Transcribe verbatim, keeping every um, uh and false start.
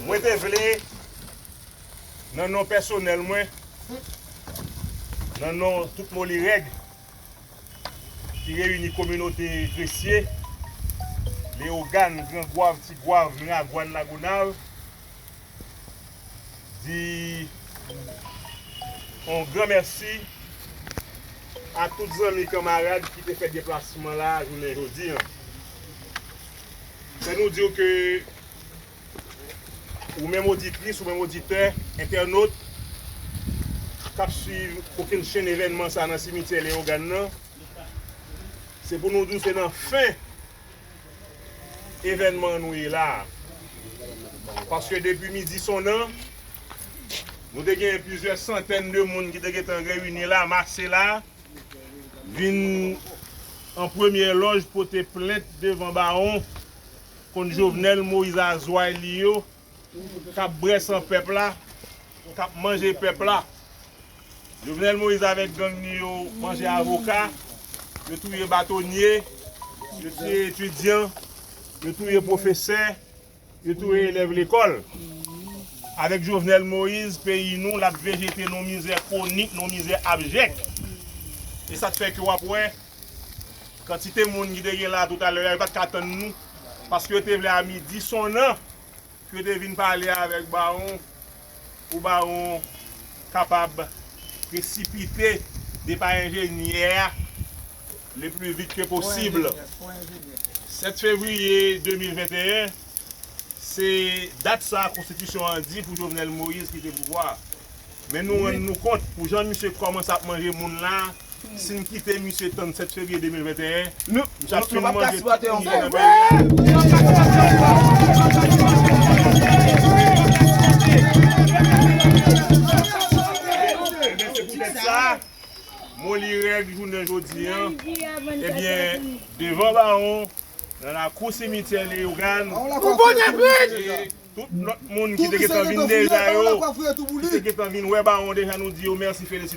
Mwen te vle, nan non pèsonèl mwen, nan non tout Molirèg ki reyini kominote Gresye, Leyogàn, Gran Gwav, Ti Gwav, Miragwàn, Lagonav, di yon gran mèsi a tout zanmi, kanmarad ki te fè deplasman la jounen jodi an. Fè nou di w ke ou menm oditris, ou menm oditè, entènot k ap swiv kokenn chenn evènman sa nan simityè Leyogàn nan, se pou nou di w se nan fen evènman nou ye la a. Paske depi midi sonn an, nou te gen plizyè santèn de moun ki te gentan reyini la, mase la, vin an premyè lòj pote plent devan bawon kont Jovenel Moïse a zway li yo, k ap brè san pèp la, k ap manje pèp la. Jovenel Moïse avèk gang li yo manje avoka, yo touye batonye, yo tiye etidyan, yo touye pwofesè, yo touye elèv lekòl. Avèk Jovenel Moïse, peyi nou, l ap vejete nan mizè kwonik, nan mizè abjèk. E sa k fè ke w ap wè, kantite moun ki te gen la toutalè a, yo pa t ka tann nou, paske yo te vle a midi sonn an, ke te vin pale avèk Bawon, pou Bawon kapab presipite depa enjenyè a le pli vit ke posib. Sèt fevriye de mil venteyen, se dat sa konstitisyon an di pou Jovenel Moïse kite pouvwa a. Men nou rann nou kont, pou jan misye kòmanse ap manje moun la, si n kite misye tann sèt fevriye de mil venteyen, misye ap fin manje tout moun ki gen nan peyi a. Ebyen, se poutèt sa, Molirèg jounen jodi an, ebyen, devan Bawon, nan lakou simityè Leyogàn, e tout lòt moun ki te gentan vin deja yo, ki te gentan vin wè Bawon deja, nou di yo mèsi, felisitasyon.